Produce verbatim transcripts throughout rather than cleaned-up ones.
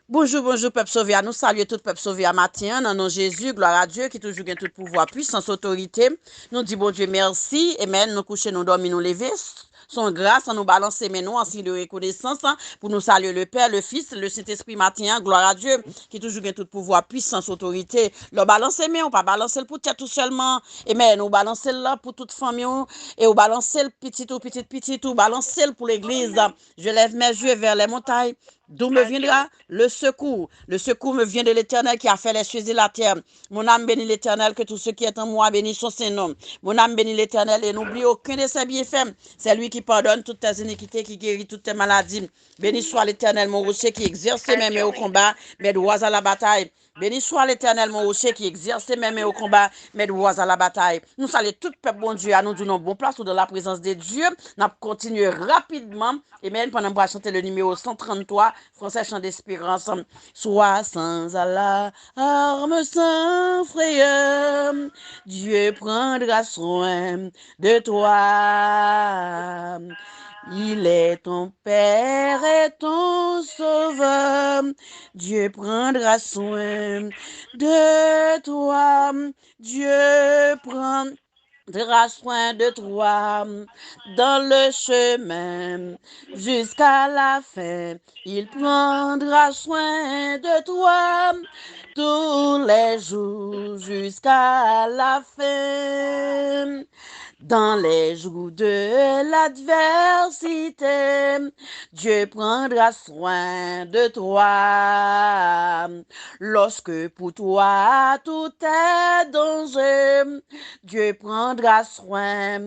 Bonjou, bonjou, pèp sove a. Nou salye tout pèp sove a maten an, nan non Jezi, glwa a Dye, ki toujou gen tout pouvwa, pwisans, otorite. Nou di Bondye mèsi, amen. Nou kouche, nou dòmi, nou leve. Se yon gras, an nou balanse men nou, an siy de rekonesans, pou nou salye le Pè, le Fis, le Sentespri maten an, glwa a Dye, ki toujou gen tout pouvwa, pwisans, otorite. Lè w balanse men w, pa balanse l pou tèt ou sèlman, amen. Ou balanse l la pou tout fanmi w, e ou balanse l pitit ou, pitit pitit ou, balanse l pou legliz. Je lève mes yeux vers les montagnes. D'où me viendra le secours? Le secours me vient de l'Éternel qui a fait les cieux et la terre. Mon âme bénit l'Éternel, que tout ce qui est en moi bénisse son saint nom. Mon âme bénit l'Éternel et n'oublie aucun de ses bienfaits. C'est lui qui pardonne toutes tes iniquités, qui guérit toutes tes maladies. Béni soit l'Éternel, mon rocher, qui exerce mes mains au combat, mes doigts à la bataille. Béni soit l'Éternel, mon rocher, qui exerce mes mains au combat, mes doigts à la bataille. Nou salye tout pèp Bondye a, nou di w nan bon plas ou dans la présence de Dieu. N ap kontinye rapidman. Amen. Pandan m pral chante le numéro cent trente-trois, Français Chant d'Espérance. Sois sans alarme, sans frayeur, Dieu prendra soin de toi. Il est ton Père et ton Sauveur. Dieu prendra soin de toi. Dieu prendra soin de toi dans le chemin jusqu'à la fin. Il prendra soin de toi tous les jours jusqu'à la fin. Dans les jours de l'adversité, Dieu prendra soin de toi. Lorsque pour toi tout est danger, Dieu prendra soin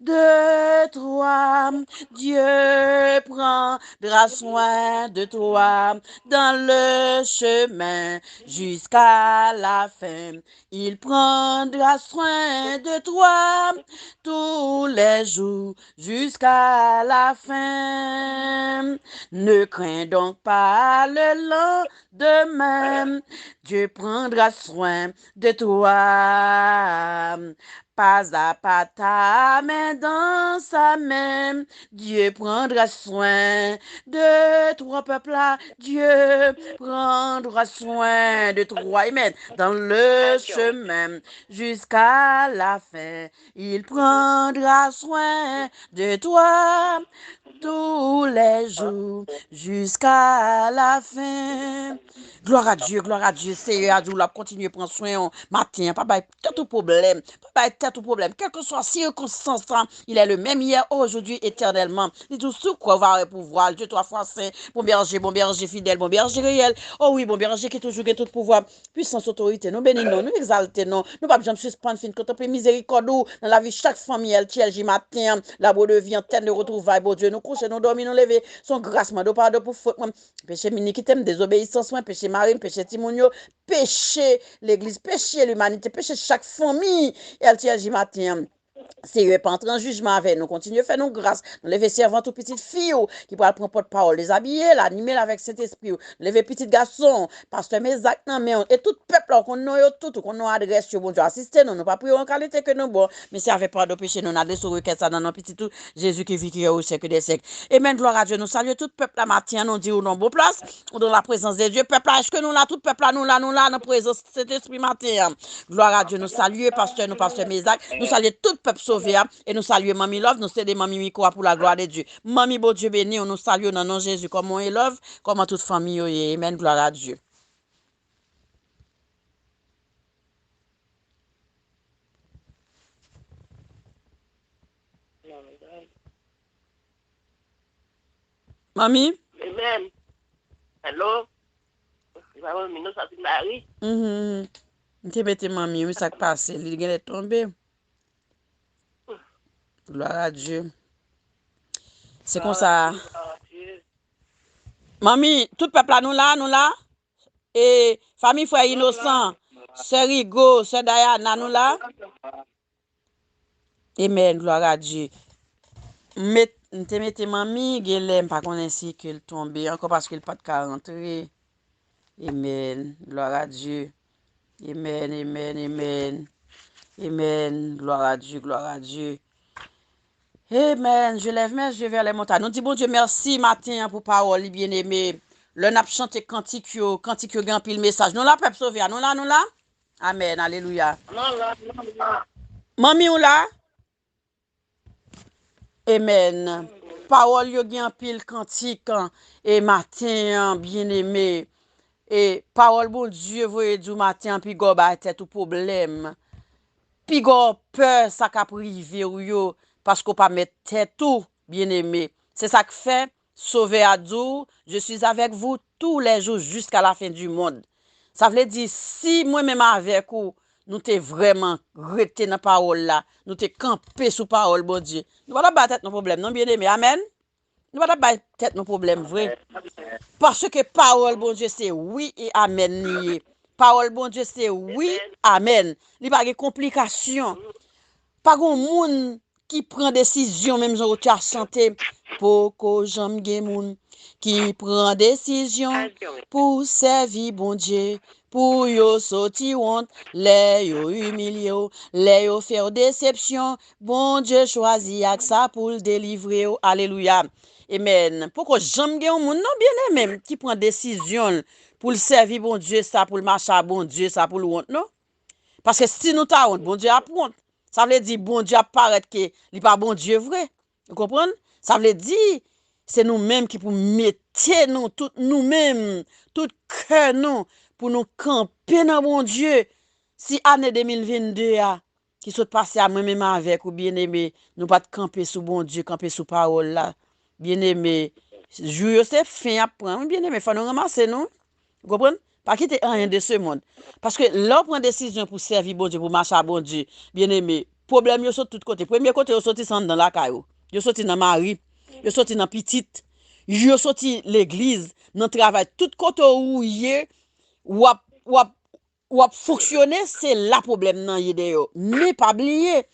de toi. Dieu prendra soin de toi dans le chemin jusqu'à la fin. Il prendra soin de toi tous les jours jusqu'à la fin. Ne crains donc pas le lendemain. Dieu prendra soin de toi. Pas à pas, ta main dans sa main. Dieu prendra soin de toi, pèp la. Dieu prendra soin de toi. Amen. Dans le chemin jusqu'à la fin. Il prendra soin de toi tous les jours jusqu'à la fin. Glwa a Dye, glwa a Dye. Seyè a di w l ap kontinye pran swen w maten an. Pa bay tèt ou pwoblèm. Pa bay tèt ou pwoblèm. Kèlkeswa sikonstans lan, il est le même hier, aujourd'hui, éternellement. Li di w, si w kwè, w va wè pouvwa l. Dieu trois fois saint, bon berger, bon berger fidèle, bon berger réel. O wi, bon berger ki toujou gen tout pouvwa, pwisans, otorite. Nou beni non, nou egzalte non. Nou p ap janm sispann fin kontanple mizerikòd ou nan lavi chak fanmi L T L J maten an. L'arbre de vie, antenne de retrouvailles, Bondye. Nou kouche, nou dòmi, nou leve. Se yon gras, mande w padon pou fòt mwen. Peche m, inikite m, dezobeyisans mwen, peche mari m, peche timoun yo, peche legliz, peche limanite, peche chak fanmi L T L J maten an. Seyè, pa antre an jijman avè nou. Kontinye fè nou gras. Nou leve sèvant ou, pitit fi w, ki pral pran pòtpawòl, dezabiye l, anime l avèk Sentespri w. Nou leve pitit gason w, pastè Mezak nan men w, e tout pèp la, ou konn non yo tout, ou konn non adrès yo, Bondye, asiste nou. Nou pa priye w an kalite ke nou bon, men se avèk padon peche nou, n adrese w rekèt sa nan non pitit ou, Jezi ki viv, ki règne au siècle des siècles. Amen, glwa a Dye. Nou salye tout pèp la maten an, nou di w nan bon plas, ou dans la présence de Dieu. Pèp la, èske nou la? Tout pèp la, nou la, nou la, nan prezans Sentespri maten an. Glwa a Dye, nou salye pastè nou, pastè Mezak. Nou salye tout pèp sove a. E nou salye Manmi Love, nou sede Manmi mikwo a pou la glwa de Dye. Manmi, Bondye beni w, nou salye w nan non Jezi. Kòman w ye, Love? Kòman tout fanmi yo ye? Amen, glwa a Dye. Manmi? Amen. Hello? Se pa manmi, non, sa se mari. Mhm. M te mete manmi, wi, sa k pase? Li genlè tonbe. Glwa a Dye. Se konsa. Manmi, tout pèp la, nou la, nou la. E fanmi frè Inosan, sè Rigo, sè Dayana, nou la. Amen, glwa a Dye. M met, m te mete manmi, genlè m pa konnen si ke l tonbe ankò paske l pa t ka rantre. Amen, glwa a Dye. Amen, amen, amen. Amen, glwa a Dye, glwa a Dye. Amen. Je lève mes yeux vers les montagnes. Nou di Bondye mèsi maten an pou pawòl li, byeneme. Lè n ap chante kantik yo, kantik yo gen anpil mesaj. Nou la, pèp sove a, nou la, nou la? Amèn, alelouya. Manmi, ou la? Amèn. Pawòl yo gen anpil kantik e maten an, byeneme. E pawòl Bondye voye di w maten an, piga w bay tèt ou pwoblèm. Piga w pè sa k ap rive w yo, paske w pa mèt tèt ou, byeneme. Se sa k fè Sovè a di w, Je suis avec vous tous les jours jusqu'à la fin du monde. Sa vle di, si mwen menm avèk ou, nou te vrèman rete nan pawòl la, nou te kanpe sou pawòl Bondye, nou pa t ap bay tèt nou pwoblèm, non, byeneme. Amèn. Nou pa t ap bay tèt nou pwoblèm vre. Paske pawòl Bondye se wi e amèn li ye. Pawòl Bondye se wi, amèn. Li pa gen konplikasyon. Pa gen moun ki pran desizyon menm jan ou te ap chante. Poko janm gen moun ki pran desizyon pou sèvi Bondye, pou yo soti wont, lè yo imilye w, lè yo fè w desepsyon, Bondye chwazi ak sa pou l delivre w. Alelouya. Amèn. Poko janm gen yon moun, non, byeneme m, ki pran desizyon l pou l sèvi Bondye sa, pou l mache a Bondye sa, pou l wont, non. Paske si nou ta wont, Bondye ap wont. Sa vle di, Bondye ap parèt ke li pa Bondye vre. Ou konprann? Sa vle di, se nou menm ki pou mete nou, tout nou menm, tout kè nou, pou nou kanpe nan Bondye. Si ane de mil venn de a, ki sot pase a, mwen menm avèk ou, byeneme, nou pa t kanpe sou Bondye, kanpe sou pawòl la, byeneme, jou yo se fen y ap pran, wi, byeneme, fò nou ranmase nou. Ou konprann? Pa kite anyen de se mond. Paske lè w pran desizyon pou sèvi Bondye, pou mache a Bondye, byeneme, pwoblèm yo sot tout kote. Premye kote yo soti, se anndan lakay ou. Yo soti nan mari. Yo soti nan pitit. Yo soti legliz, nan travay. Tout kote ou ye, w ap, w ap, w ap fonksyone, se la pwoblèm nan ye deyò. Men pa bliye,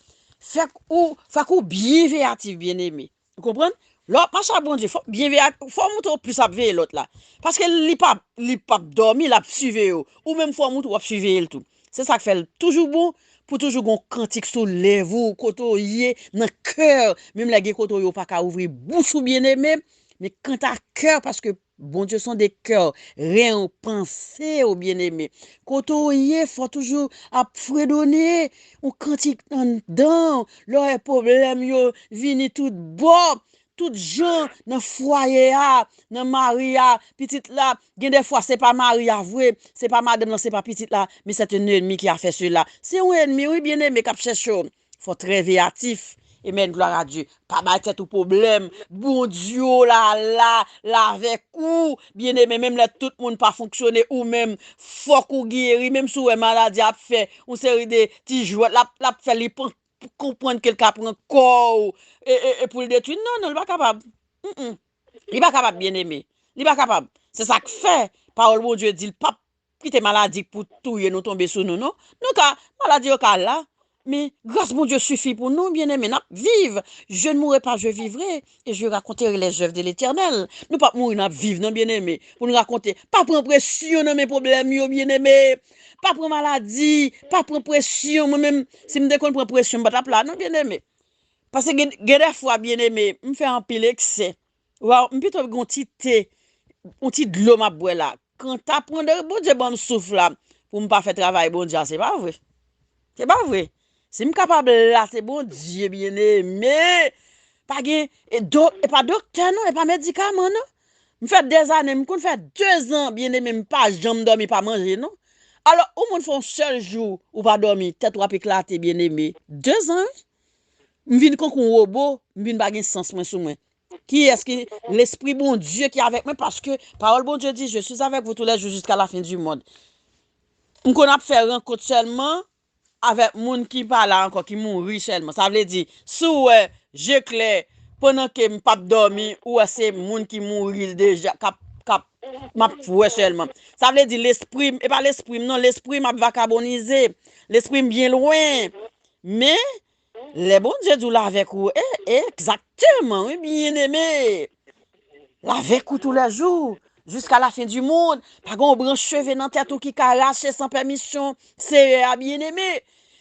fèk ou, fèk ou byen veyatif, byeneme. Ou konprann? Lè w ap mache ak Bondye, fò w byen veye ak, fò w montre w plis ap veye lòt la. Paske li p ap, li p ap dòmi, l ap siveye w. Ou menm fò w montre w ap siveye l tou. Se sa k fè l toujou bon pou toujou gon kantik sou lèv ou, kote w ye, nan kè w. Menm lè gen kote w ye, w pa ka ouvri bouch ou, byeneme. Men kanta kè w, paske Bondye sonde kè w, ren w, panse w, byeneme. Kote w ye, fò w toujou ap fredone yon kantik anndan w. Lè w wè pwoblèm yo vini tout bò, tout jan nan fwaye a, nan mari a, pitit la, gen de fwa se pa mari a vre, se pa madanm lan, se pa pitit la, men c'est un ennemi qui a fait cela. Se yon ènmi, wi, byeneme, k ap chèche w. Fò w trè veyatif. Amèn, glwa a Dye. Pa bay tèt ou pwoblèm. Bondye w la, la, l avèk ou. Byeneme, menm lè tout moun pa fonksyone, ou menm, fòk ou geri. Menm si w wè maladi ap fè yon seri de ti jwèt, l ap, l ap fè li pran, konprann ke l ka pran kò w e, e, e pou l detwi. Non, non, li pa kapab. Mm, mm. Li pa kapab, byeneme. Li pa kapab. Se sa k fè pawòl Bondye di l p ap kite maladi pou touye nou, tonbe sou nou, non. Nou ka, maladi yo ka la, men gras Bondye sifi pou nou, byeneme, n ap viv. Je ne mourrai pas, je vivrai, et je raconterai les œuvres de l'Éternel. Nou p ap mouri, n ap viv, non, byeneme, pou n rakonte. Pa pran presyon nan men pwoblèm yo, byeneme. Pa pran maladi, pa pran presyon. Mwen menm, si m te konn pran presyon, m pa t ap la, non, byeneme. Paske gen, gen de fwa, byeneme, m fè anpil eksè. Waw, m pito gen yon ti te, yon ti dlo m ap bwè la. Kanta pran de Bondye ban m souf la, pou m pa fè travay Bondye a, se pa vre. Se pa vre. Si m kapab la, se Bondye, byeneme. Pa gen, e do, e pa doktè, non, e pa medikaman, non. M fè dèzane, m konn fè dezan, byeneme, m pa janm dòmi, pa manje, non. Alò, yon moun fè yon sèl jou, ou pa dòmi, tèt ou ap eklate, byeneme. Dezan, wi. M vin konkou yon wobo, m vin pa gen sans mwen sou mwen. Kiyès ki Lespri Bondye ki avèk mwen? Paske pawòl Bondye di, Je suis avec vous tous les jours jusqu'à la fin du monde. M konn ap fè rankont sèlman avèk moun ki pa la ankò, ki mouri sèlman. Sa vle di, si w wè je klè, pandan ke m p ap dòmi, ou wè se moun ki mouri deja, k ap, k ap, m ap wè sèlman. Sa vle di, lespri m, e pa lespri m non, lespri m ap vakabonize. Lespri m byen lwen. Men, lè Bondye di w l avèk ou, e, egzakteman, wi, byeneme. L avèk ou toulèjou, jiska lafen di mond. Pa gen yon branch cheve nan tèt ou ki ka rache san pèmisyon Seyè a, byeneme.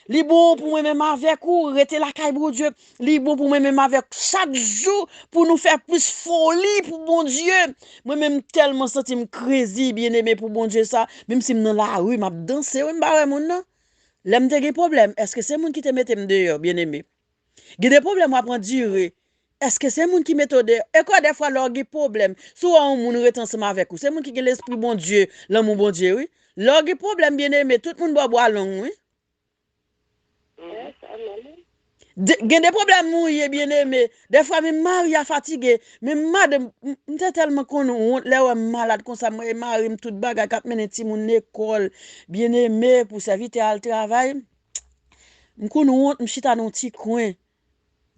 Li bon pou mwen menm avèk ou, rete lakay Bondye. Li bon pou mwen menm avèk chak jou pou nou fè plis foli pou Bondye. Mwen menm m tèlman santi m krezi, byeneme, pou Bondye sa. Menm si m nan lari, m ap danse, wi, m pa wè moun nan. Lè m te gen pwoblèm, èske se moun ki te mete m deyò, byeneme? Gen de pwoblèm w ap andire. Èske se moun ki mete w deyò? E kwa dèfwa lè w gen pwoblèm, si w wè yon moun rete ansanm avèk ou, se moun ki gen lespri Bondye, lanmou Bondye, wi. Lè w gen pwoblèm, byeneme, tout moun ba w bwa long, wi. De- Gen de pwoblèm nou ye, byeneme. Dèfwa, menm mari a fatige. Menm madanm, m m te tèlman konn wont lè w wè m malad konsa, mwen e mari m, tout bagay k ap mennen timoun lekòl, byeneme, pou sèvitè al travay. M konn wont, m chita nan yon ti kwen.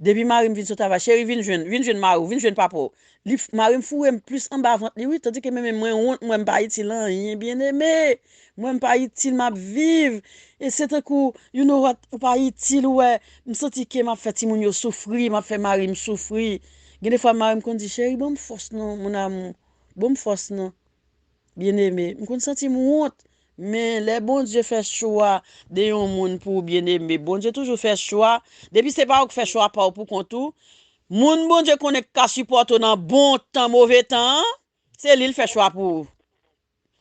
Depi mari m vin sot travay, cheri, vin jwenn, vin jwenn mari w, vin jwenn papa w. Li, mari m foure m plis anba vant li, wi, tandike mwen menm, mwen wont, mwen m pa itil anyen, byeneme. Mwen m pa itil, m ap viv. E se tankou, you know what, ou pa itil, ou wè, m santi ke m ap fè timoun yo soufri, m ap fè mari m soufri. Gen de fwa, mari m konn di, cheri, ban m fòs non, mon amour. Ban m fòs non. Byeneme, m konn santi m wont. Men lè Bondye fè chwa de yon moun pou ou, byeneme, Bondye toujou fè chwa. Depi se pa ou k fè chwa pa w pou kont ou, moun Bondye konnen k ka sipòte w nan bon tan, move tan an, se li l fè chwa pou ou.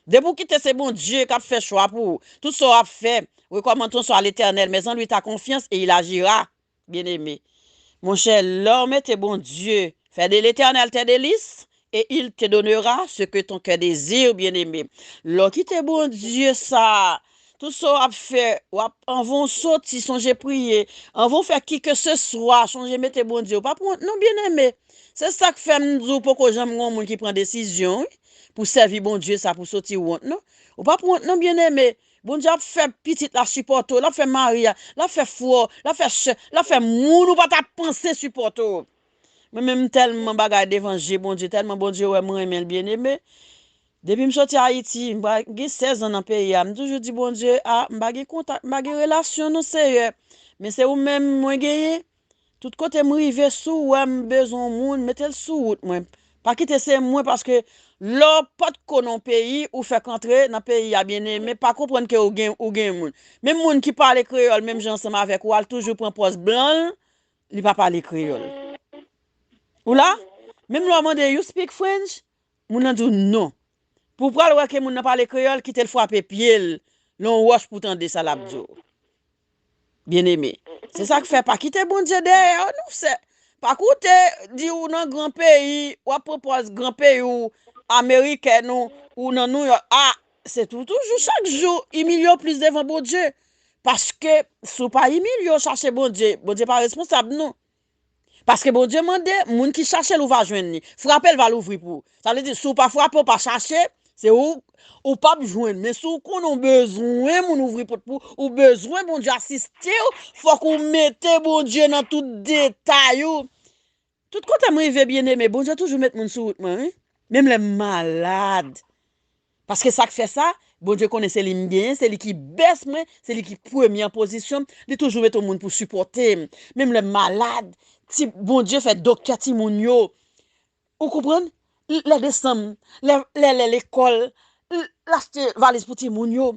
Depi w kite se Bondye k ap fè chwa pou ou, tout sa w ap fè, recommandons à l'Éternel, mets en lui ta confiance et il agira. Byeneme. Monchè, lè w mete Bondye, fais de l'Éternel tes délices, et il te donnera ce que ton cœur désire, byeneme. Lè w kite Bondye sa, tout sa w ap fè, w ap, anvan w soti, sonje priye. Anvan w fè kikeseswa, sonje mete Bondye. Ou p ap wont non, byeneme. Se sa k fè m di w poko janm gen yon moun ki pran desizyon, wi, pou sèvi Bondye sa, pou soti wont, non. Ou p ap wont non, byeneme. Bondye ap fè pitit la sipòte w, l ap fè mari a, l ap fè frè w, l ap fè sè, l ap fè moun ou pa t ap panse sipòte w. Mwen menm, m tèlman bagay devan je Bondye, tèlman Bondye wè m renmen l, byeneme. Depi m soti Ayiti, m gen sèz an nan peyi a, m toujou di Bondye, a, m pa gen kontak, m pa gen relasyon non, Seyè. Men se ou menm mwen genyen. Tout kote m rive, si w wè m bezwen yon moun, mete l sou wout mwen. Pa kite se mwen, paske lè w potko nan yon peyi, ou fèk antre nan peyi a, byeneme, pa konprann ke ou gen, ou gen moun. Menm moun ki pale kreyòl, menm jan ansanm avèk ou, al toujou pran pòz blan l, li pa pale kreyòl. Ou la? Menm lè w mande, you speak French? Moun nan di w non. Pou w pral wè ke moun nan pale kreyòl, kite l frape pye l nan yon wòch pou w tande sa l ap di w. Byeneme. Se sa k fè pa kite Bondye dèyè w, non, sè. Pa koute di w nan gran peyi, w ap pran pòz gran peyi w, amerikèn ou, ou nan Nouyòk. A, se tou, toujou, chak jou, imilye w plis devan Bondye. Paske si w pa imilye w, chache Bondye, Bondye pa responsab, non. Paske Bondye mande, moun ki chache l, ou va jwenn li. Frape, l va louvri pou ou. Sa vle di, si w pa frape, w pa chache, se ou, ou p ap jwenn. Men si w konnen w bezwen moun ouvri pòt pou ou, ou bezwen Bondye asiste w, fòk ou mete Bondye nan tout detay ou. Tout kote m rive, byeneme, Bondye toujou met moun sou wout mwen, wi. Menm lè m malad. Paske sa k fè sa, Bondye konnen se li m genyen, se li ki bès mwen, se li ki premye an pozisyon m, li toujou mete yon moun pou sipòte m. Menm lè m malad, ti Bondye fè doktè timoun yo. Ou konprann? L- Lè desanm, lè, lè, lè lekòl, l- l achte valiz pou timoun yo.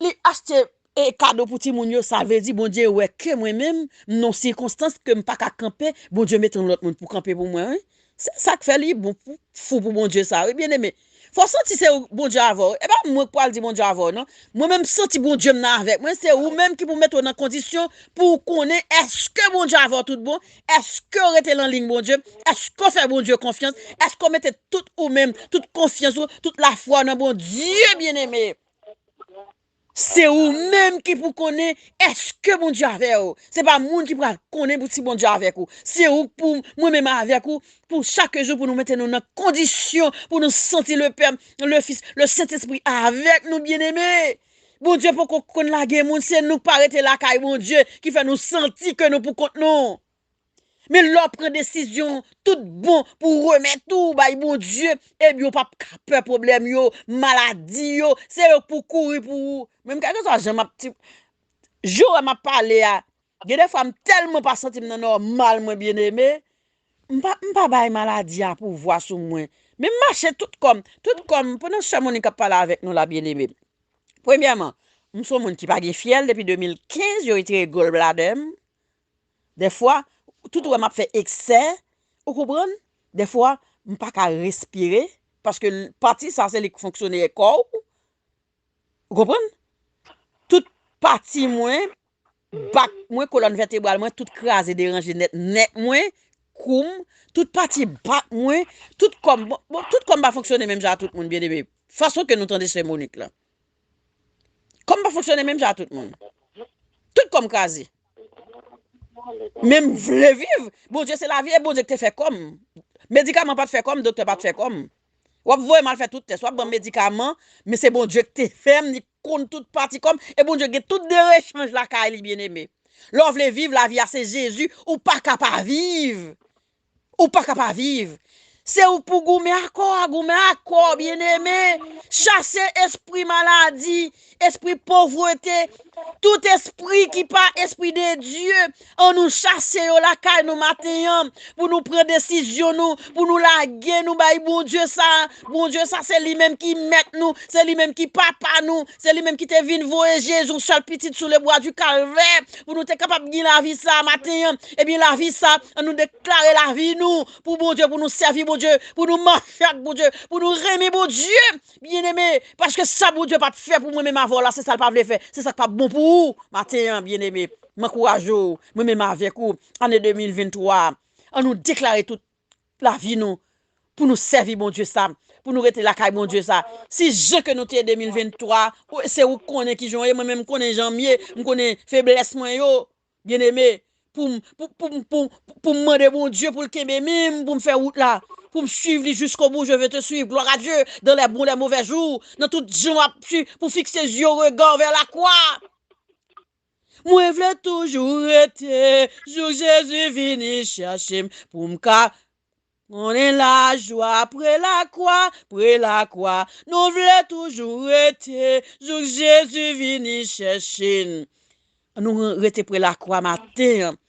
Li achte e kado pou timoun yo, sa vle di Bondye wè ke mwen menm, m nan sikonstans ke m pa ka kanpe, Bondye mete yon lòt moun pou kanpe pou mwen, wi. Se sa k fè li bon pou, fou pou Bondye sa, wi, byeneme. Fò w santi se ou Bondye avè w. E pa mwen k pral di Bondye avè w, non. Mwen menm, m santi Bondye m nan avèk mwen. Se ou menm ki pou mete w nan kondisyon pou w konnen èske Bondye avè w tout bon, èske w rete nan liy Bondye, èske w fè Bondye konfyans, èske w mete tout ou menm, tout konfyans ou, tout lafwa w nan Bondye, byeneme. Se ou menm ki pou konnen èske Bondye avè w. Se pa moun ki pral konnen pou si Bondye avèk ou. Se ou pou mwen menm avèk ou, pou chak jou pou nou mete nou nan kondisyon pou nou santi le Pè, le Fis, le Sentespri avèk nou, byeneme. Bondye poko konn lage moun, se nou k pa rete lakay Bondye ki fè nou santi ke nou pou kont nou. Men lè w pran desizyon tout bon pou w remèt ou bay Bondye, ebyen w p ap ka pè pwoblèm yo, maladi yo, se yo k pou kouri pou ou. Men m kèlkeswa jan m ap ti, jou wè m ap pale a, gen de fwa m tèlman pa santi m nan nòmal mwen, byeneme, m pa, m pa bay maladi a pouvwa sou mwen. Men m mache tout kò m, tout kò m, pandan sè Monik ap pale avèk nou la, byeneme. Premyèman, M se yon moun ki pa gen fyèl depi de mil kenz, yo retire gallbladder m. Dèfwa, tout ou wè m ap fè eksè, ou konprann? Dèfwa, m pa ka respire, paske l- pati sa se li k fonksyone kò w. Ou konprann? Tout pati mwen, bak mwen, kolòn vètebral mwen, tout kraze, deranje nèt, nèk mwen, kou m, tout pati bak mwen, tout kò m, bon, bon, tout kò m pa fonksyone menm jan a tout moun, byeneme. Fason ke nou tande sè Monik la. Kò m pa fonksyone menm jan a tout moun. Tout kò m kraze. Men m vle viv. Bondye se lavi e Bondye ki te fè kò m. Medikaman pa t fè kò m, doktè pa t fè kò m. W ap voye m al fè tout tès, w ap ban m medikaman, men se Bondye ki te fè m, li konn tout pati kò m, e Bondye gen tout de rechanj lakay li, byeneme. Lè w vle viv, lavi a se Jezi, ou pa ka pa viv. Ou pa ka pa viv. Se ou pou goumen a kò a, goumen a kò, byeneme. Chase espri maladi, espri povrete, tout espri ki pa espri de Dye. Ann nou chase yo lakay nou maten an, pou nou pran desizyon nou, pou nou lage nou bay Bondye sa. Bondye sa, se li menm ki mèt nou, se li menm ki papa nou, se li menm ki te vin voye Jezi, yon sèl pitit sou le bwa di kalvè, pou nou te kapab gen lavi sa a maten an. Ebyen, lavi sa, ann nou deklare lavi nou pou Bondye, pou nou sèvi Bondye, pou nou mache ak Bondye, pou nou renmen Bondye, byeneme, paske sa Bondye pa t fè pou mwen menm avè w la, se sa l pa vle fè, se sa k pa bon pou ou. Maten an, byeneme, m ankouraje w, mwen menm avèk ou, ane de mil venntwa, ann nou deklare tout lavi nou pou nou sèvi Bondye sa, pou nou rete lakay Bondye sa. Si jan ke nou te ye de mil venntwa, ou- se ou k konnen kijan w ye, mwen menm m konnen jan m ye, m konnen feblès mwen yo, byeneme, pou m pou, pou, pou, pou, pou m mande Bondye pou l kenbe men m, pou m fè wout la, pou m suiv li jusqu'au bout, je veux te suivre, gloire à Dieu, dans les bons, les mauvais jours, nan tout jan w ap suiv, pou fikse zye w, regard vers la croix. Mwen vle toujou rete, jouk Jezi vini chèche m, pou m ka konnen lajwa pre lakwa, pre lakwa. Nou vle toujou rete, jouk Jezi vini chèche n. Ann nou rete pre lakwa maten an.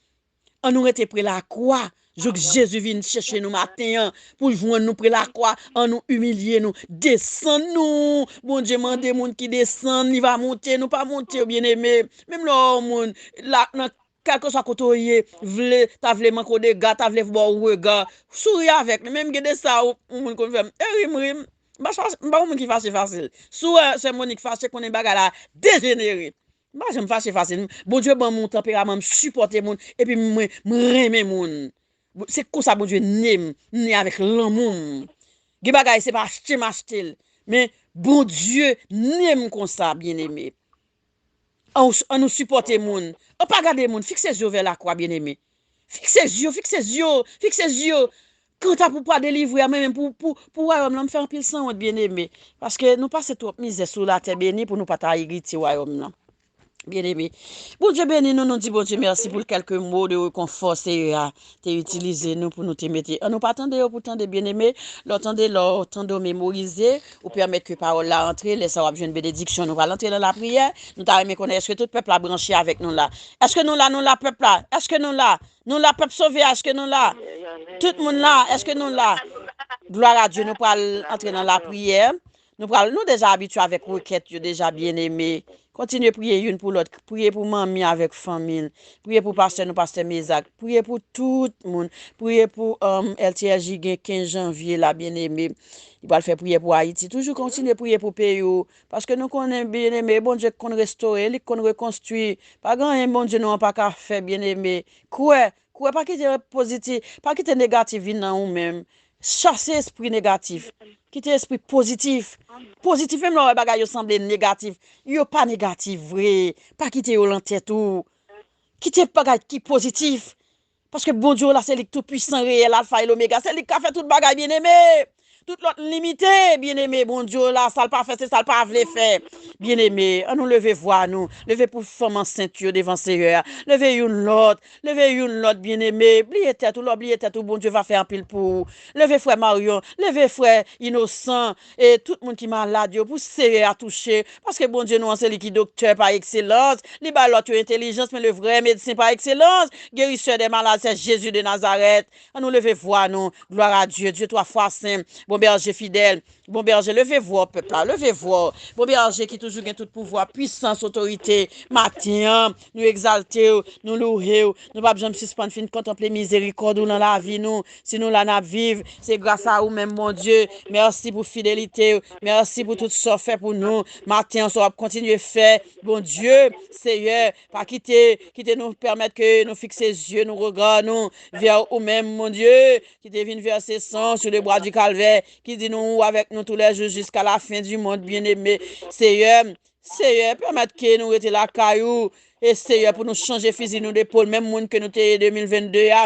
Ann nou rete pre lakwa, jouk Jezi vin chèche nou maten an, pou l jwenn nou pre lakwa. Ann nou imilye nou, desann nou. Bondye mande moun ki desann, li va monte, nou pa monte, byeneme. Menm lè w wè yon moun, la, nan kèlkeswa kote w ye, vle, ta vle manke w dega, ta vle ba w rega, souri avèk li. Menm gen de sa, yon moun konn fè m, e ri m ri m. M pa fache, m pa yon moun ki fache fasil. Si w wè sè Monik fache, konnen bagay la dejenere. M pa janm fache fasil. Bondye ban m yon tanperaman, m sipòte moun, epi mwen, m renmen moun. Se konsa Bondye ne m, m ne avèk lanmou m. Gen bagay, se pa achte m achte l. Men Bondye ne m konsa, byeneme. Ann, ann nou sipòte moun. Ann pa gade moun, fikse zye w vè lakwa, byeneme. Fikse zye w, fikse zye w, fikse zye w. Kanta pou pa delivre a, men, men pou, pou, pou wayòm lan, m fè anpil sanwont, byeneme. Paske nou pase twòp mizè sou latè beni pou nou pa ta erite wayòm lan. Byeneme. Bondye beni nou, nou di Bondye mèsi pou kèlke mo de rekonfò Seyè a te itilize nou pou nou te mete. Ann nou pa tande yo pou tande, byeneme. Lè w tande, lè w tande w memorize, ou pèmèt ke pawòl la antre, lè sa w ap jwenn benediksyon. Nou pral antre nan lapriyè. Nou ta renmen konnen èske tout pèp la branche avèk nou la. Èske nou la, nou la, pèp la? Èske nou la? Nou la, pèp sove a, èske nou la? Tout moun la, èske nou la? Glwa a Dye, nou pral antre nan lapriyè. Nou pral, nou deja abitye avèk rekèt yo deja, byeneme. Kontinye priye youn pou lòt. Priye pou manmi avèk fanmi l. Priye pou pastè nou, pastè Mezak. Priye pou tout moun. Priye pou, um, L T S J gen kenz janvye la, byeneme. Li pral fè priyè pou Ayiti. Toujou kontinye priye pou peyi w. Paske nou konnen, byeneme, Bondye k konn restore, li k konn rekonstwi. Pa gen anyen Bondye nou an pa ka fè, byeneme. Kwè, kwè, pa kite pozitif, pa kite negatif vin nan ou menm. Chase espri negatif. Kite espri pozitif. Pozitif, menm lè w wè bagay yo sanble negatif. Yo pa negatif vre. Pa kite yo lan tèt ou. Kite bagay ki pozitif. Paske Bondye w la, se li k tou pwisan, reyèl, alfa e lomega. Se li k ka fè tout bagay, byeneme. Tout lòt limite, byeneme. Bondye w la, sa l pa fè, se sa l pa vle fè. Byeneme, ann nou leve vwa nou. Leve pou fanm ansent yo devan Seyè a. Leve youn lòt. Leve youn lòt, byeneme. Bliye tèt ou. Lè w bliye tèt ou, Bondye va fè anpil pou ou. Leve frè Marion. Leve frè Inosan. E tout moun ki malad yo, pou Seyè a touche. Paske Bondye nou an, se li ki doktè pa ekselans. Li bay lòt yo entelijans, men le vrè medsen pa ekselans, guérisseur des malades, c'est Jésus de Nazareth. Ann nou leve vwa nou. Gloire à Dieu, Dieu trois fois saint, bon berger fidèle, bon berger, leve vwa w, pèp la, leve vwa w. Bon berger ki toujou Ou gen tout pouvwa, pwisans, otorite. Maten an, nou egzalte w, nou louwe w. Nou p ap janm sispann fin kontanple mizerikòd ou nan lavi nou. Si nou la, n ap viv, se gras a ou menm, Bondye. Mèsi pou fidelite w. Mèsi pou tout sa w fè pou nou. Maten an, sa w ap kontinye fè. Bondye, Seyè, pa kite, kite nou pèmèt ke nou fikse zye nou, rega nou vè ou menm, Bondye, ki te vin vèse san sou le bwa di Kalvè, ki di nou ou avèk nou tou lè jou jiska la fen di mond, byeneme. Seyè, Seyè, pèmèt ke nou rete lakay ou. E Seyè, pou nou chanje fizi nou depòl, menm moun ke nou te ye de mil vennde a.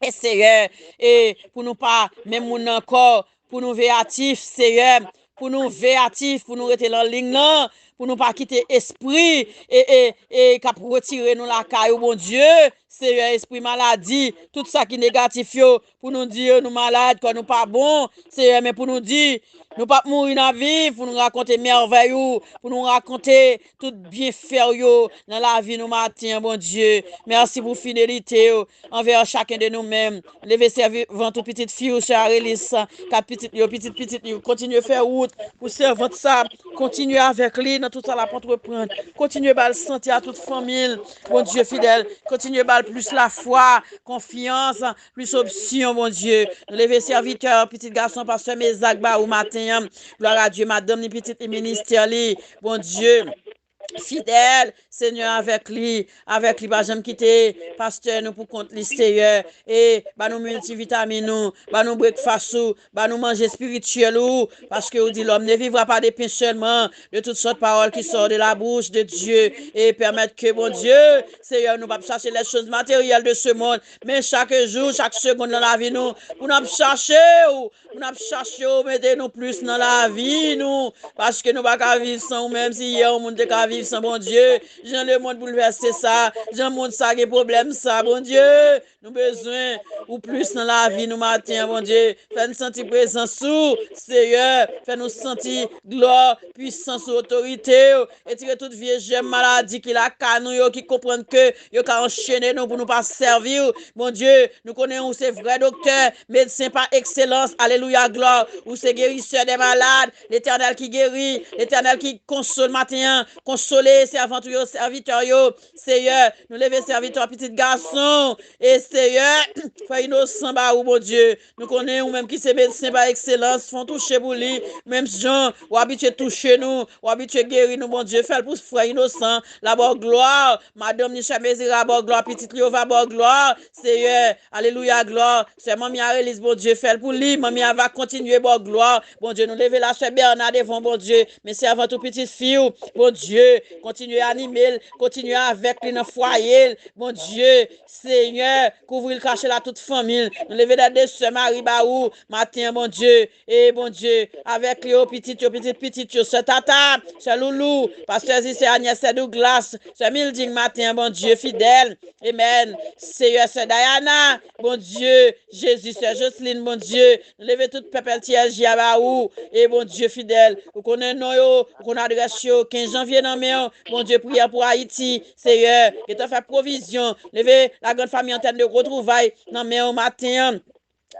E Seyè, e pou nou pa menm moun nan ankò, pou nou veyatif, Seyè, pou nou veyatif, pou nou rete nan liy lan, pou nou pa kite espri e, e, e k ap retire nou lakay ou, Bondye. Seyè, espri maladi, tout sa ki negatif yo, pou nou di yo nou malad, kò nou pa bon, Seyè, men pou nou di, nou p ap mouri, n ap viv, pou nou rakonte mèvèy ou, pou nou rakonte tout byenfè w yo nan lavi nou maten an, Bondye. Mèsi pou fidelite w anvè chaken de nou menm. Leve sèvant ou, pitit fi w, sè Arelis, kat pitit yo, pitit pitit yo. Kontinye fè wout pou sèvant sa. Kontinye avèk li nan tout sa l ap antreprann. Kontinye ba l sante a tout fanmi l. Bondye fidèl, kontinye ba l plis lafwa, konfyans, plis opsyon, Bondye. Nou leve sèvitè, pitit gason, pastè Mezak ba ou maten an. Glwa a Dye, madanm li, pitit li, ministè li. Bondye fidèl, Senyè, avèk li, avèk li, pa janm kite pastè nou pou kont li, Seyè. E ba nou miltivitamin ou, ba nou brekfas ou, ba nou manje espirityèl ou, paske ou di, l'homme ne vivra pas de pain seulement, de toutes sortes paroles qui sortent de la bouche de Dieu. E pèmèt ke, Bondye, Seyè, nou p ap chache les choses matérielles de ce monde, men chak jou, chak segonn nan lavi nou, pou n ap chache ou, pou n ap chache ou mete nou plis nan lavi nou, paske nou pa ka viv san ou, menm si yè yon moun te ka viv san Bondye. Jan lemonn boulvèse sa, jan mond sa gen pwoblèm sa, Bondye, nou bezwen ou plis nan lavi nou maten an, Bondye. Fè n santi prezans ou, Seyè. Fè nou santi glwa, pwisans ou, otorite w. Retire tout vye jèm maladi ki lakay nou yo, ki konprann ke yo ka anchene nou pou nou pa sèvi w. Bondye, nou konnen ou se vrè doktè, medsen pa ekselans. Alelouya, glwa. Ou se gerisè dè malad. Letènèl ki geri, Letènèl ki konsole maten an. Konsole sèvant ou yo, sèvitè yo. Seyè, nou leve sèvitè, pitit gason. E Seyè, frè Inosan ba ou, Bondye. Nou konnen ou menm ki se medsen pa ekselans, fè yon touche pou li. Menm jan ou abitye touche nou, ou abitye geri nou, Bondye, fè l pou frè Inosan. L a ba w glwa. Madanm li, sè Mezira, ba w glwa. Pitit li, Yova, ba w glwa. Seyè, alelouya, glwa. Sè manmi Arelis, Bondye, fè l pou li. Manmi a va kontinye ba w glwa. Bondye, nou leve la sè Bèna devan w, Bondye. Men sèvant ou, pitit fi w, Bondye, kontinye anime l, kontinye avèk li nan fwaye l. Bondye, Senyè, kouvri l, kache l a tout fanmi l. Nou leve dèt de sè Mari ba ou maten an, Bondye. E Bondye, avèk li yo, pitit yo, pitit pitit yo, sè Tata, sè Loulou, pastè Zi, sè Anyès, sè Douglas, sè Milding maten an, Bondye fidèl. Amèn. Seyè, sè Dayana, Bondye, Jezi, sè Joseline, Bondye, nou leve tout pèp L T S J a ba ou. E Bondye fidèl, ou konnen non yo, ou konnen adrès yo, kenz janvye nan men w. Bondye, priyè pou Ayiti, Seyè, gentan fè pwovizyon. Leve la grande famille Antenne de Retrouvay nan men w maten an.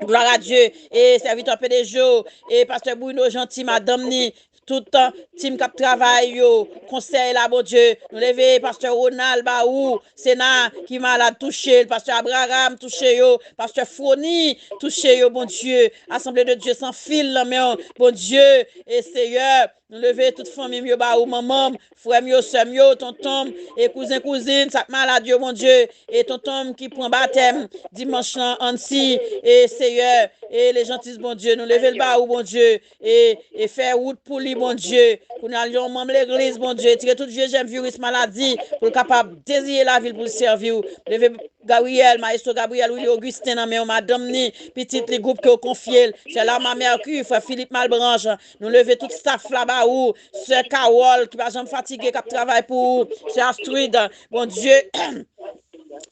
Glwa a Dye. E sèvitè P D G, e pastè Bruno Jeanty, madanm ni, tout, uh, tim k ap travay yo, konsèy la, Bondye. Nou leve pastè Ronald ba ou, Sena ki malad, touche l, pastè Abraham, touche yo, pastè Frony, touche yo, Bondye. Asanble de Dye san fil nan men w, Bondye. E Seyè, nou leve tout fanmi m yo ba ou, manman m, frè m yo, sè m yo, tonton m, e kouzen, kouzin, sa k malad yo, Bondye, e tonton m ki pran batèm dimanch lan, Ansi, e Seyè, e Lejantis, Bondye, nou leve l ba ou, Bondye, e, e fè wout pou li, Bondye, pou n al yon manm legliz, Bondye, tire tout vye jèm viris maladi, pou l kapab deziye lavi l pou l sèvi w, leve Gabriel, Maestro Gabriel, Willy Augustin nan men w, madanm ni, pitit li, gwoup ke w konfye l, sè Lama Mercure, frè Philippe Malbranche, nou leve tout staff la ba ou, sè Carole, ki pa janm fatige, k ap travay pou ou, sè Astrid, Bondye,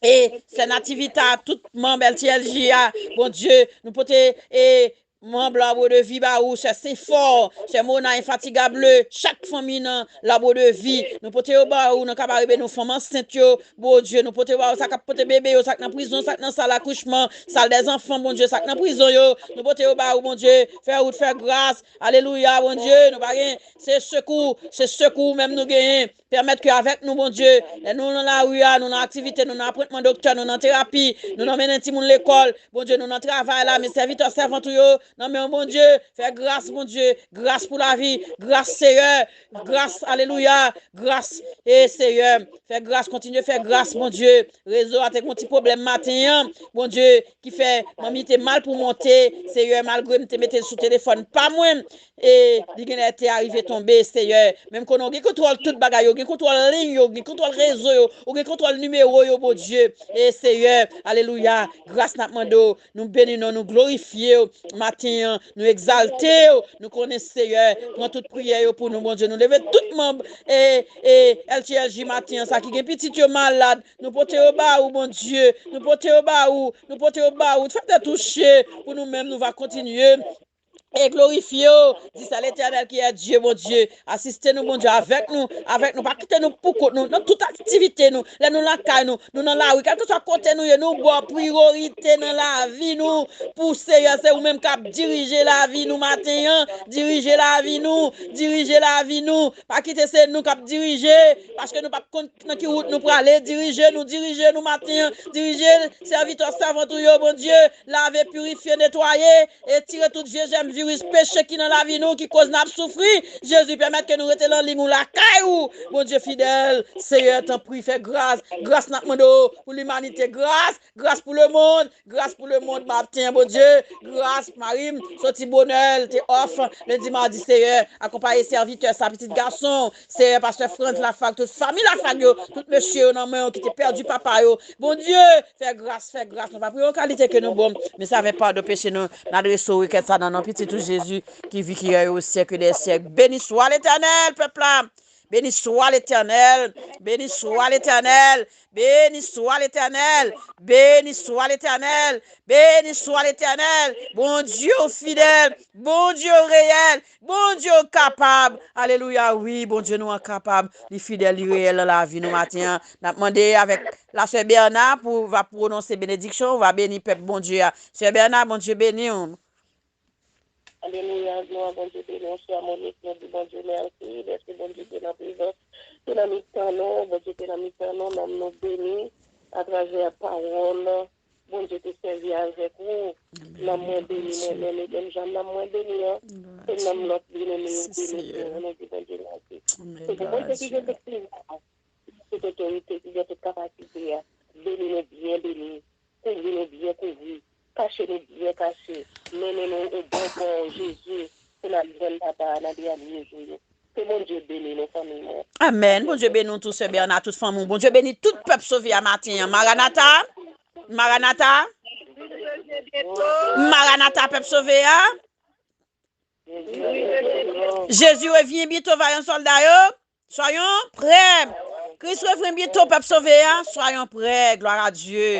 e sè Nativita, tout manm L T L J a, Bondye, nou pote, e manm Labre de Vi ba ou, sè Senfò, sè Mona Infatigable, chak fanmi nan Labre de Vi. Nou pote yo ba ou nan Kabarebe, nou fanm ansent yo, Bondye, nou pote yo ba ou, sa k ap pote bebe yo, sa k nan prizon, sa k nan sal akouchman, sal dèzanfan, Bondye, sa k nan prizon yo, nou pote yo ba ou, Bondye, fè wout, fè gras, alelouya, Bondye, nou pa gen, se sekou, se sekou menm nou genyen. Pèmèt ke avèk nou, Bondye, lè nou nan lari a, nou nan aktivite, nou nan apwentman doktè, nou nan terapi, nou nan mennen timoun lekòl, Bondye, nou nan travay la, men sèvitè, sèvant ou yo, nan men w, Bondye, fè gras, Bondye, gras pou lavi, gras, Seyè, gras, alelouya, gras, e Seyè, fè gras, kontinye fè gras, Bondye, rezo a te gen yon ti pwoblèm maten an, Bondye, ki fè manmi te mal pou monte, Seyè, malgre m te mete l sou telefòn pa mwen, e li genlè te arive tonbe, Seyè. Men m konnen w gen kontwòl tout bagay yo, w gen kontwòl liy yo, w gen kontwòl rezo yo, w gen kontwòl nimewo yo, Bondye. E Seyè, alelouya, gras n ap mande w, nou beni non, nou glorifye w maten an, nou egzalte w, nou konnen, Seyè, pran tout priyè yo pou nou, Bondye. Nou leve tout manm e, e L T L J maten an, sa ki gen pitit yo malad, nou pote yo ba ou, Bondye, nou pote yo ba ou, nou pote yo ba ou, fè tè touche, pou nou menm, nou va kontinye e glorifye w. Di sa, Letènèl ki è Dye, Bondye. Asiste nou, Bondye, avèk nou, avèk nou. Pa kite nou pou kont nou. Nan tout aktivite nou, lè nou lakay nou, nou nan lari, kèlkeswa kote nou ye, nou ba w priyorite nan lavi nou. Pou Seyè, se ou menm k ap dirije lavi nou maten an. Dirije lavi nou, dirije lavi nou. Pa kite se nou k ap dirije, paske nou p ap konn nan ki wout nou prale. Dirije nou, dirije nou maten an. Dirije sèvitè, sèvant ou yo, Bondye. Lave, pirifye, netwaye. Etire tout vye jèm viris peche ki nan lavi nou, ki koz n ap soufri. Jezi, pèmèt ke nou rete nan liy ou, lakay ou. Bondye fidèl, Seyè, tanpri, fè gras. Gras n ap mande w pou limanite. Gras, gras pou lemonn. Gras pou lemonn, maten an, Bondye. Gras, mari m, soti bonè, l te off. Lendi, madi, Seyè, akonpaye sèvitè sa, pitit gason. Seyè, pastè Frantz Lafag, tout fanmi Lafag yo, tout mesye yo nan men w ki te pèdi papa yo. Bondye, fè gras, fè gras. Nou pa priye w kalite ke nou bon, men se avèk padon peche nou, n adrese w rekèt sa nan non pitit ou Jezi, ki vi, ki rèy o syèk dè syèk. Beni swa Letènèl, pèp la. Beni swa Letènèl. Beni swa Letènèl. Beni swa Letènèl. Beni swa Letènèl. Beni swa Letènèl. Bondye w fidèl. Bondye w reyèl. Bondye w kapab. Alelouya, wi, Bondye nou an kapab. Li fidèl, li reyèl nan lavi nou maten an. N ap mande avèk la sè Bèna pou va pwononse benediksyon, ou va beni pèp Bondye a. Sè Bèna, Bondye beni w. Alelouya, glwa Bondye beni w, sè Monis, nou di Bondye mèsi, dèske Bondye te nan prezans, te nan mitan nou, Bondye te nan mitan nou, nanm nou beni, atravè pawòl, Bondye te sèvi avèk ou, nanm mwen beni, mwen menm, e menm jan nanm mwen beni an, se nanm lòt byeneme yo beni tou, nou di Bondye mèsi. Se pou Bondye ki gen tout pouvwa, tout otorite, ki gen tout kapasite a, beni nou byen beni. Kouvri nou byen kouvri, kache nou byen kache, mennen nou o bon bò, Jezi, pou n al jwenn Papa a nan dènye jou yo. Ke Bondye beni nou, fanmi mwen. Amèn. Bondye beni w tou, sè Bèna, tout fanmi w. Bondye beni tout pèp sove a maten an. Maranata. Maranata. Maranata, pèp sove a. Jezi revyen byento, vayan sòlda yo. Soyons prêts. Kris revyen byento, pèp sove a. Soyons prêts. Gloire à Dieu.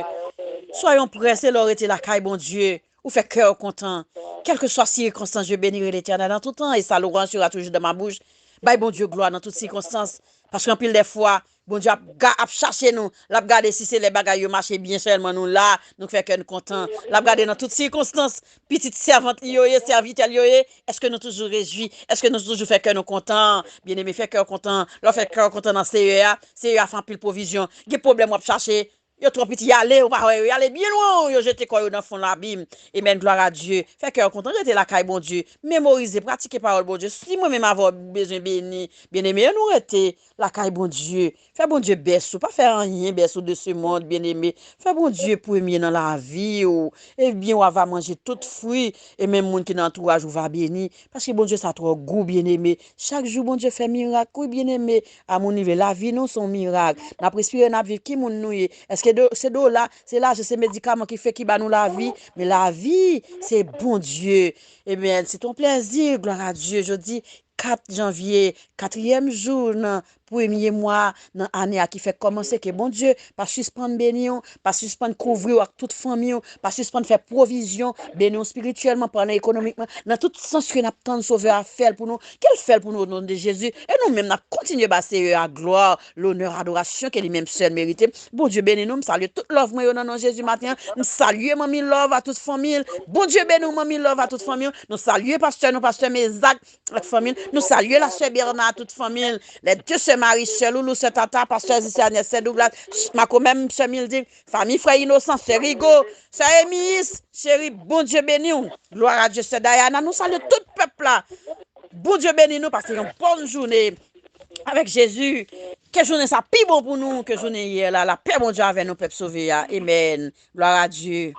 Soyons prêts. Se lè w rete lakay Bondye. Ou fè kè w kontan. Kèlkeswa sikonstans, je bénirai l'Éternel en tout temps, et sa louange sera toujours dans ma bouche. Bay Bondye glwa nan tout sikonstans. Paske anpil dè fwa, Bondye ap, ga- ap chache nou. L ap gade si se lè bagay yo mache byen sèlman nou la, nou fè kè n kontan. L ap gade nan tout sikonstans. Pitit sèvant li yo ye, sèvitè li yo ye, èske nou toujou rejwi? Èske nou toujou fè kè nou kontan? Byeneme, fè kè w kontan. Lè w fè kè w kontan nan Seyè a, Seyè a fè anpil pwovizyon. Gen pwoblèm w ap chache, yo twò piti, y ale, ou pa wè yo, y ale byen lwen, yo jete kò yo nan fon labim. Amèn, glwa a Dye. Fè kè w kontan, rete lakay Bondye. Memorize, pratike pawòl Bondye. Si mwen menm avè w bezwen beni, byeneme, ann nou rete lakay Bondye. Fè Bondye bès ou. Pa fè anyen bès ou de ce monde, byeneme. Fè Bondye premye nan lavi w. Ebyen, w a va manje tout fwi. E menm moun ki nan antouraj ou va beni. Paske Bondye sa twò gou, byeneme. Chak jou Bondye fè mirak, wi, byeneme. A moun li vle, lavi nou se yon mirak. N ap respire, n ap viv. Ki moun nou ye? Èske do, se dola, se lajan, se medikaman ki fè, ki ba nou lavi? Men lavi, se Bondye. Ebyen, se yon plèzi, glwa a Dye. Jodi, kat janvye, katriyèm jou nan premye mwa nan ane a ki fèk kòmanse, ke Bondye pa sispann beni w, pa sispann kouvri w ak tout fanmi w, pa sispann fè pwovizyon, beni w espirityèlman, palan ekonomikman, nan tout sans ke n ap tann Sovè a fè l pou nou, ke l fè l pou nou o non de Jezi. E nou menm n ap kontinye ba Seyè a glwa, lonè, adorasyon ke li menm sèl merite. Bondye beni nou, m salye tout love mwen yo nan non Jezi maten an. M salye Manmi Love a tout fanmi l. Bondye beni w, Manmi Love a tout fanmi w. Nou salye pastè nou, pastè Mezak ak fanmi l. Nou salye la sè Bèna a tout fanmi l. Les deux sè Mari, sè Loulou, sè Tata, pastè Zisyanès, sè Douglas, Makomè, sè Mildi, fanmi frè Inosan, sè Rigo, sè Emiyis, cheri, Bondye beni w. Glwa a Dye, sè Dayana, nou salye tout pèp la. Bondye beni nou, pase yon bòn jounen avèk Jezi. Ke jounen sa pi bon pou nou ke jounen yè la. Lapè Bondye avè nou, pèp sove a. Amèn. Glwa a Dye.